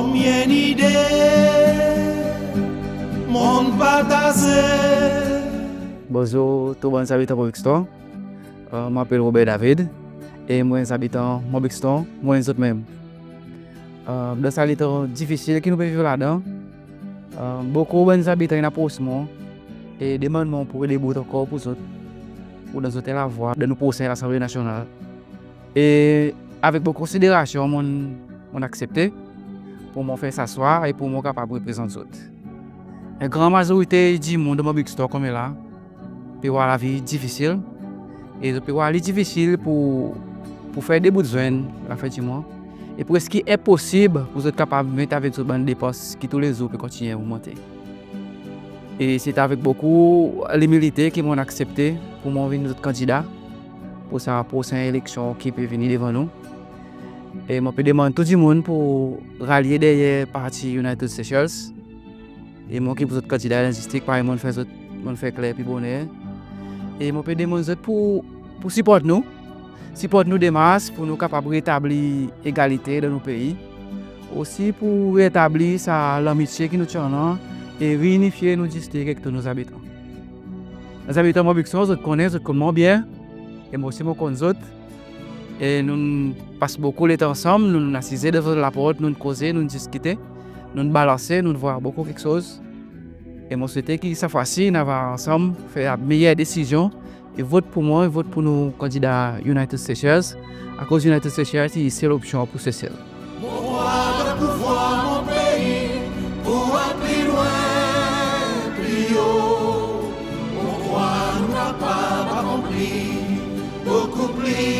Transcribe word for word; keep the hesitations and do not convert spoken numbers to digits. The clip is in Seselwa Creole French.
Konbyen nide mon'n partaze? Bonzour tou bann zabitan Mont Buxton. Mon apel Robert David e mon en zabitan Mont Buxton, mon enn zot menm. Dan sa letan difisil ki nou pe viv ladan, bokou bann zabitan in apros mwan e demann mwan pou ede bout ankor pou zot, pou donn zot en lavwa dan nou prosen Lasanble Nasyonal. E avek bokou konsiderasyon, mon'n, mon'n aksepte pou mon fer sa swa e pou mon kapab reprezant zot. En gran mazorite dimoun dan Mont Buxton konmela pe war lavi difisil, e zot pe war li difisil pou, pou fer de bout zwenn lafen di mwan, e preski enposib pou zot kapab met avek zot bann depans ki toulezour pe kontinyen ogmante. E se avek bokou imilite ki mon'n aksepte pou mon vin zot kandida pou sa prosen eleksyon ki pe vini devan nou. E mon pe demann tou dimoun pou ralye deryer parti United Seychelles. E mon ki pou zot kandida dan distrik, parey mon'n fer zot, mon'n fer kler pli boner. E mon pe demann zot pou, pou siport nou. Siport nou demars pou nou kapab retabli egalite dan nou pei. Osi pou retabli sa lanmitye ki nou ti annan e reinifye nou distrik ek tou nou zabitan. Zabitan Mont Buxton, zot konnen, zot konn mwan byen. E mwan osi mon konn zot. E nou'n pas bokou letan ansanm, nou'n asize devan laport, nou'n koze, nou'n diskite, nou'n balanse, nou'n war bokou keksoz. E mon swete ki sa fwa si nou ava ansanm fer meyer desizyon e vot pou mwan, e vot pou nou kandida United Seychelles, akoz United Seychelles i sel opsyon pou Sesel. Mon krwar dan pouvwar mon pei pou al pli lwen, pli o. Mon krwar nou kapab akonpli bokou plis